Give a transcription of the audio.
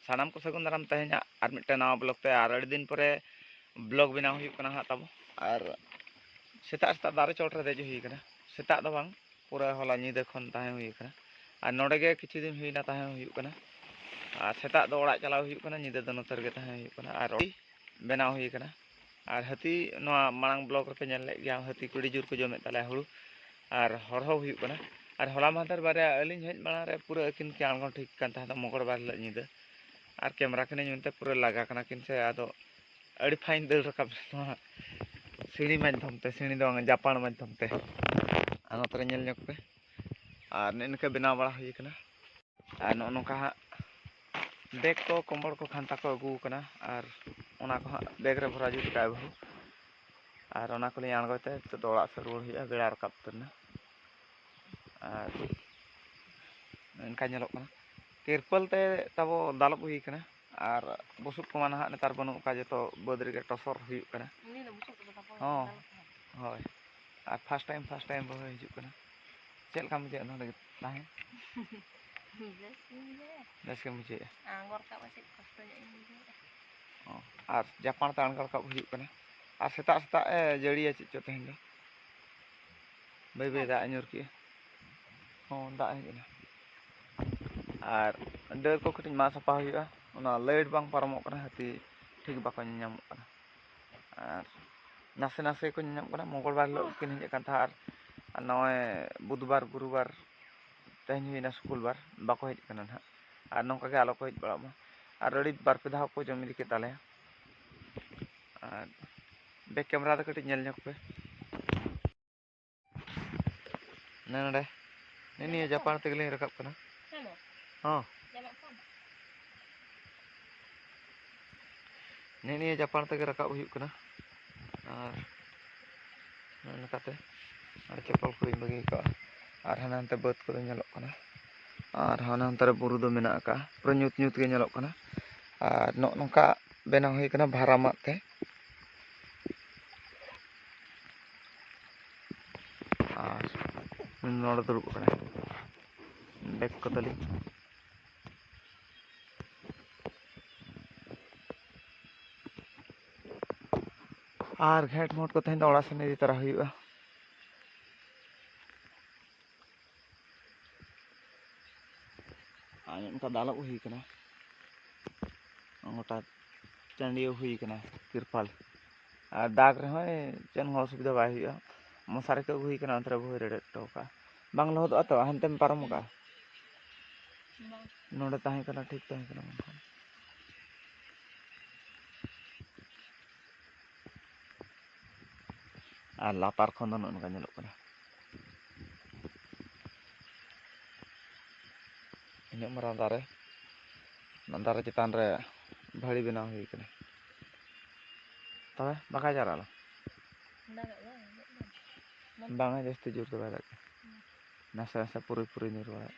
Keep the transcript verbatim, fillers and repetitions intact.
ᱥᱟᱱᱟᱢ ᱠᱚ ᱥᱟᱹᱜᱩᱱ ᱫᱟᱨᱟᱢ ᱛᱮᱦᱮᱧᱟᱜ ᱟᱨ ᱢᱤᱫᱴᱟᱝ ᱱᱟᱣᱟ ᱵᱞᱚᱜ ᱛᱮ᱾ ᱟᱨ ᱟᱹᱰᱤ ᱫᱤᱱ ᱯᱚᱨᱮ ᱵᱞᱚᱜ ᱵᱮᱱᱟᱣ ᱦᱩᱭᱩᱜ ᱠᱟᱱᱟ ᱦᱟᱸᱜ ᱛᱟᱵᱚ᱾ ᱟᱨ ᱥᱮᱛᱟᱜ ᱥᱮᱛᱟᱜ ᱫᱟᱨᱮ ᱪᱚᱴ ᱨᱮ ᱫᱮᱡ ᱦᱩᱭ ᱠᱟᱱᱟ᱾ ᱥᱮᱛᱟᱜ ᱫᱚ ᱵᱟᱝ, ᱯᱩᱨᱟᱹ ᱦᱚᱞᱟ ᱧᱤᱫᱟᱹ ᱠᱷᱚᱱ ᱛᱟᱦᱮᱸ ᱦᱩᱭ ᱠᱟᱱᱟ᱾ ᱟᱨ ᱱᱚᱰᱮ ᱜᱮ ᱠᱤᱪᱷᱩ ᱫᱤᱱ ᱦᱩᱭᱱᱟ ᱛᱟᱦᱮᱸ ᱦᱩᱭᱩᱜ ᱠᱟᱱᱟ᱾ ᱟᱨ ᱥᱮᱛᱟᱜ ᱫᱚ ᱚᱲᱟᱜ ᱪᱟᱞᱟᱣ ᱦᱩᱭᱩᱜ ᱠᱟᱱᱟ, ᱧᱤᱫᱟᱹ ᱫᱚ ᱱᱚᱛᱮ ᱨᱮᱜᱮ ᱛᱟᱦᱮᱸ ᱦᱩᱭᱩᱜ ᱠᱟᱱᱟ᱾ ᱟᱨ ᱚᱲᱟᱜ ᱵᱮᱱᱟᱣ ᱦᱩᱭ ᱠᱟᱱᱟ᱾ ᱟᱨ ᱦᱟᱹᱛᱤ, ᱱᱚᱣᱟ ᱢᱟᱲᱟᱝ ᱵᱞᱚᱜ ᱨᱮᱯᱮ ᱧᱮᱞ ᱞᱮᱫ ᱜᱮᱭᱟ, ᱦᱟᱹᱛᱤ ᱠᱚ ᱟᱹᱰᱤ ᱡᱳᱨ ᱠᱚ ᱡᱚᱢᱮᱫ ᱛᱟᱞᱮᱭᱟ ᱦᱩᱲᱩ᱾ ᱟᱨ ᱦᱚᱨᱦᱚ ᱦᱩᱭᱩᱜ ᱠᱟᱱᱟ᱾ ᱟᱨ ᱦᱚᱞᱟ ᱢᱟᱦᱫᱮᱨ ᱵᱟᱨᱭᱟ ᱟᱹᱞᱤᱧ ᱦᱮᱡ ᱢᱟᱲᱟᱝ ᱨᱮ ᱯᱩᱨᱟᱹ ᱟᱹᱠᱤᱱ ᱠᱤᱱ ᱟᱬᱜᱚᱱ ᱴᱷᱤᱠ ᱠᱟᱱ ᱛᱟᱦᱮᱸᱫ, ᱢᱚᱝᱜᱚᱞ ᱵᱟᱨ ᱦᱤᱞᱳᱜ ᱧᱤᱫᱟᱹ᱾ ᱟᱨ ᱠᱮᱢᱨᱟ ᱠᱤᱱᱟᱹᱧ ᱢᱮᱱᱛᱮ ᱯᱩᱨᱟᱹ ᱞᱟᱜᱟ ᱠᱟᱱᱟ ᱠᱤᱱ ᱥᱮ, ᱟᱫᱚ ᱟᱹᱰᱤ ᱯᱷᱟᱭᱤᱱ ᱫᱟᱹᱲ ᱨᱟᱠᱟᱵ ᱱᱚᱣᱟ ᱥᱤᱲᱤ ᱢᱟᱫᱽᱫᱷᱚᱢ ᱛᱮ, ᱥᱤᱲᱤ ᱫᱚ ᱵᱟᱝ, ᱡᱟᱯᱟᱲ ᱢᱟᱫᱽᱫᱷᱚᱢ ᱛᱮ᱾ ᱟᱨ ᱱᱚᱛᱮ ᱨᱮ ᱧᱮᱞ ᱧᱚᱜ ᱯᱮ᱾ ᱟᱨ ᱱᱮᱜᱼᱮ ᱱᱤᱝᱠᱟᱹ ᱵᱮᱱᱟᱣ ᱵᱟᱲᱟ ᱦᱩᱭ ᱠᱟᱱᱟ᱾ ᱟᱨ ᱱᱚᱜᱼᱚ ᱱᱚᱝᱠᱟ ᱦᱟᱸᱜ ᱵᱮᱜᱽ ᱠᱚ, ᱠᱚᱢᱵᱚᱞ ᱠᱚ, ᱠᱷᱟᱱᱛᱟ ᱠᱚ ᱟᱹᱜᱩ ᱠᱟᱱᱟ᱾ ᱟᱨ ᱚᱱᱟ ᱠᱚ ᱦᱟᱸᱜ ᱵᱮᱜᱽ ᱨᱮ ᱵᱷᱚᱨᱟᱣ ᱡᱩᱛ ᱠᱟᱜᱼᱟᱭ ᱵᱟᱹᱦᱩ᱾ ᱟᱨ ᱚᱱᱟ ᱠᱚᱞᱤᱧ ᱟᱬᱜᱚᱭ ᱛᱮ ᱱᱤᱛᱚᱜ ᱫᱚ ᱚᱲᱟᱜ ᱥᱮᱫ ᱨᱩᱣᱟᱹᱲ ᱦᱩᱭᱩᱜᱼᱟ, ᱵᱮᱲᱟ ᱨᱟᱠᱟᱵ ᱩᱛᱟᱹᱨ ᱮᱱᱟ᱾ ᱟᱨ ᱚᱱᱠᱟ ᱧᱮᱞᱚᱜ ᱠᱟᱱᱟ, ᱛᱤᱨᱯᱚᱞ ᱛᱮ ᱛᱟᱵᱚ ᱫᱟᱞᱚᱵ ᱦᱩᱭ ᱠᱟᱱᱟ᱾ ᱟᱨ ᱵᱩᱥᱩᱵ ᱠᱚᱢᱟ ᱱᱟᱦᱟᱜ ᱱᱮᱛᱟᱨ ᱵᱟᱹᱱᱩᱜ ᱠᱟᱜ, ᱡᱚᱛᱚ ᱵᱟᱹᱫᱽ ᱨᱮᱜᱮ ᱴᱚᱥᱚᱨ ᱦᱩᱭᱩᱜ ᱠᱟᱱᱟ᱾ ᱩᱱᱤ ᱫᱚ ᱵᱩᱥᱩᱵ ᱠᱚᱫᱚ ᱵᱟᱠᱚ ᱦᱚᱸ᱾ ᱫᱟᱞᱚᱵ ᱠᱟᱜᱼᱟ᱾ ᱦᱳᱭ᱾ ᱟᱨ ᱯᱷᱟᱥᱴ ᱴᱟᱭᱤᱢ, ᱯᱷᱟᱥᱴ ᱴᱟᱭᱤᱢ ᱵᱟᱹᱦᱩ ᱦᱤᱡᱩᱜ ᱠᱟᱱᱟ᱾ ᱪᱮᱫ ᱞᱮᱠᱟᱢ ᱵᱩᱡᱷᱟᱹᱣᱮᱫ ᱱᱚᱰᱮ ᱛᱟᱦᱮᱸ? ᱵᱮᱥ ᱜᱤᱧ ᱵᱩᱡᱷᱟᱹᱣᱮᱫᱼᱟ᱾ ᱵᱮᱥ ᱜᱮᱢ ᱵᱩᱡᱷᱟᱹᱣᱮᱫᱼᱟ? ᱟᱬᱜᱚ ᱨᱟᱠᱟᱵ ᱠᱟᱹᱡ ᱠᱚᱥᱴᱚ ᱧᱚᱜ ᱤᱧ ᱵᱩᱡᱷᱟᱹᱣᱮᱫᱼᱟ᱾ ᱚ, ᱟᱨ ᱡᱟᱯᱟᱱ ᱛᱮ ᱟᱬᱜᱚ ᱨᱟᱠᱟᱵ ᱦᱩᱭᱩᱜ ᱠᱟᱱᱟ᱾ ᱟᱨ ᱥᱮᱛᱟᱜ ᱥᱮᱛᱟᱜ ᱮ ᱡᱟᱹᱲᱤᱭᱟ ᱪᱮᱫ ᱪᱚ ᱛᱮᱦᱮᱧ ᱫᱚ᱾ ᱵᱟᱹᱭ ᱵᱟᱹᱭ ᱫᱟᱜ ᱮ ᱧᱩᱨ ᱠᱮᱜᱼᱟ᱾ ᱦᱚᱸ, ᱫᱟᱜ ᱦᱮᱡ ᱮᱱᱟ᱾ ᱟᱨ ᱰᱟᱹᱨ ᱠᱚ ᱠᱟᱹᱴᱤᱡ ᱢᱟᱜ ᱥᱟᱯᱷᱟ ᱦᱩᱭᱩᱜᱼᱟ᱾ ᱚᱱᱟ ᱞᱟᱭᱤᱴ ᱵᱟᱝ ᱯᱟᱨᱚᱢᱚᱜ ᱠᱟᱱᱟ, ᱦᱟᱹᱛᱤ ᱴᱷᱤᱠ ᱵᱟᱠᱚ ᱧᱮᱞ ᱧᱟᱢᱚᱜ ᱠᱟᱱᱟ᱾ ᱟᱨ ᱱᱟᱥᱮ ᱱᱟᱥᱮ ᱠᱚ ᱧᱮᱞ ᱧᱟᱢᱚᱜ ᱠᱟᱱᱟ᱾ ᱢᱚᱝᱜᱚᱞ ᱵᱟᱨ ᱦᱤᱞᱳᱜ ᱠᱤᱱ ᱦᱮᱡ ᱟᱠᱟᱱ ᱛᱟᱦᱮᱸᱫ, ᱟᱨ, ᱟᱨ ᱱᱚᱜᱼᱚᱭ ᱵᱩᱫᱷ ᱵᱟᱨ, ᱜᱩᱨᱩ ᱵᱟᱨ, ᱛᱮᱦᱮᱧ ᱦᱩᱭᱱᱟ ᱥᱩᱠᱩᱞ ᱵᱟᱨ, ᱵᱟᱠᱚ ᱦᱮᱡ ᱟᱠᱟᱱᱟ ᱱᱟᱦᱟᱜ᱾ ᱟᱨ ᱱᱚᱝᱠᱟ ᱜᱮ ᱟᱞᱚ ᱠᱚ ᱦᱮᱡ ᱵᱟᱲᱟᱜ ᱢᱟ᱾ ᱟᱨ ᱟᱹᱰᱤ ᱵᱟᱨ ᱯᱮ ᱫᱷᱟᱣ ᱠᱚ ᱡᱚᱢ ᱤᱫᱤ ᱠᱮᱫ ᱛᱟᱞᱮᱭᱟ᱾ ᱟᱨ ᱵᱮᱠ ᱠᱮᱢᱨᱟ ᱫᱚ ᱠᱟᱹᱴᱤᱡ ᱧᱮᱞ ᱧᱚᱜ ᱯᱮ᱾ ᱱᱮ ᱱᱚᱰᱮ, ᱱᱮ ᱱᱤᱭᱟᱹ ᱡᱟᱯᱟᱲ ᱛᱮᱜᱮ ᱞᱤᱧ ᱨᱟᱠᱟᱵ ᱠᱟᱱᱟ᱾ ᱦᱮᱸ᱾ ᱱᱮ ᱱᱤᱭᱟᱹ ᱡᱟᱯᱟᱲ ᱛᱮᱜᱮ ᱨᱟᱠᱟᱵ ᱦᱩᱭᱩᱜ ᱠᱟᱱᱟ᱾ ᱟᱨ ᱱᱚᱜᱼᱚ ᱱᱚᱝᱠᱟᱛᱮ ᱟᱨ ᱪᱚᱯᱚᱞ ᱠᱚᱞᱤᱧ ᱵᱟᱹᱜᱤ ᱠᱟᱜᱼᱟ᱾ ᱟᱨ ᱦᱟᱱᱮ ᱦᱟᱱᱛᱮ ᱵᱟᱹᱫᱽ ᱠᱚᱫᱚ ᱧᱮᱞᱚᱜ ᱠᱟᱱᱟ᱾ ᱟᱨ ᱦᱟᱱᱮ ᱦᱟᱱᱛᱮ ᱨᱮ ᱵᱩᱨᱩ ᱫᱚ ᱢᱮᱱᱟᱜ ᱟᱠᱟᱫᱼᱟ, ᱯᱩᱨᱟᱹ ᱧᱩᱛ ᱧᱩᱛ ᱜᱮ ᱧᱮᱞᱚᱜ ᱠᱟᱱᱟ᱾ ᱟᱨ ᱱᱚᱜᱼᱚ ᱱᱚᱝᱠᱟ ᱵᱮᱱᱟᱣ ᱦᱩᱭ ᱠᱟᱱᱟ ᱵᱷᱟᱨᱟ ᱢᱟᱫ ᱛᱮ᱾ ᱟᱨ ᱱᱚᱰᱮ ᱫᱩᱲᱩᱵ ᱟᱠᱟᱱᱟᱭ, ᱵᱮᱜᱽ ᱠᱚ ᱛᱟᱹᱞᱤᱧ᱾ ᱟᱨ ᱜᱷᱮᱸᱴ ᱢᱚᱴ ᱠᱚ ᱛᱮᱦᱮᱧ ᱫᱚ ᱚᱲᱟᱜ ᱥᱮᱱ ᱤᱫᱤ ᱛᱟᱨᱟ ᱦᱩᱭᱩᱜᱼᱟ᱾ ᱟᱨ ᱚᱱᱠᱟ ᱫᱟᱞᱚᱵ ᱦᱩᱭ ᱠᱟᱱᱟ, ᱜᱚᱴᱟ ᱪᱟᱹᱰᱤᱭᱟᱹ ᱦᱩᱭ ᱠᱟᱱᱟ ᱛᱤᱨᱯᱟᱞ᱾ ᱟᱨ ᱫᱟᱜᱽ ᱨᱮᱦᱚᱸᱭ ᱪᱮᱫ ᱦᱚᱸ ᱚᱥᱩᱵᱤᱫᱷᱟ ᱵᱟᱭ ᱦᱩᱭᱩᱜᱼᱟ᱾ ᱢᱚᱥᱟᱨᱤ ᱠᱚ ᱟᱹᱜᱩ ᱦᱩᱭ ᱠᱟᱱᱟ, ᱚᱱᱛᱮ ᱨᱮ ᱵᱚᱦᱩᱭ ᱨᱮᱰᱮᱫ ᱦᱚᱴᱚ ᱠᱟᱜᱼᱟ᱾ ᱵᱟᱝ ᱞᱚᱦᱚᱫᱚᱜᱼᱟ ᱛᱚ, ᱦᱟᱱᱛᱮᱢ ᱯᱟᱨᱚᱢ ᱠᱟᱜᱼᱟ? ᱵᱟᱝ᱾ ᱱᱚᱰᱮ ᱛᱟᱦᱮᱸ ᱠᱟᱱᱟ, ᱴᱷᱤᱠ ᱛᱟᱦᱮᱸ ᱠᱟᱱᱟ ᱵᱟᱝᱠᱷᱟᱱ᱾ ᱟᱨ ᱞᱟᱛᱟᱨ ᱠᱷᱚᱱ ᱫᱚ ᱱᱚᱜᱼᱚ ᱱᱚᱝᱠᱟ ᱧᱮᱞᱚᱜ ᱠᱟᱱᱟ᱾ ᱤᱱᱟᱹᱜ ᱢᱟᱨᱟᱝ ᱫᱟᱨᱮ, ᱚᱱᱟ ᱫᱟᱨᱮ ᱪᱮᱛᱟᱱ ᱨᱮ ᱵᱷᱟᱹᱲᱤ ᱵᱮᱱᱟᱣ ᱦᱩᱭ ᱠᱟᱱᱟ᱾ ᱛᱚᱵᱮ ᱵᱟᱠᱷᱟᱡ ᱡᱟᱣᱨᱟᱜ ᱟᱞᱚ᱾ ᱫᱟᱜᱟᱜ ᱵᱟᱝ ᱦᱤᱡᱩᱜ ᱠᱟᱱᱟ᱾ ᱵᱟᱝᱟ, ᱡᱟᱹᱥᱛᱤ ᱡᱳᱨ ᱫᱚ ᱵᱟᱭ ᱫᱟᱜ ᱠᱟᱱᱟ᱾ ᱱᱟᱥᱮ ᱱᱟᱥᱮ ᱯᱩᱨᱩᱭ ᱯᱩᱨᱩᱭ ᱧᱩᱨ ᱵᱟᱲᱟᱭᱮᱫ᱾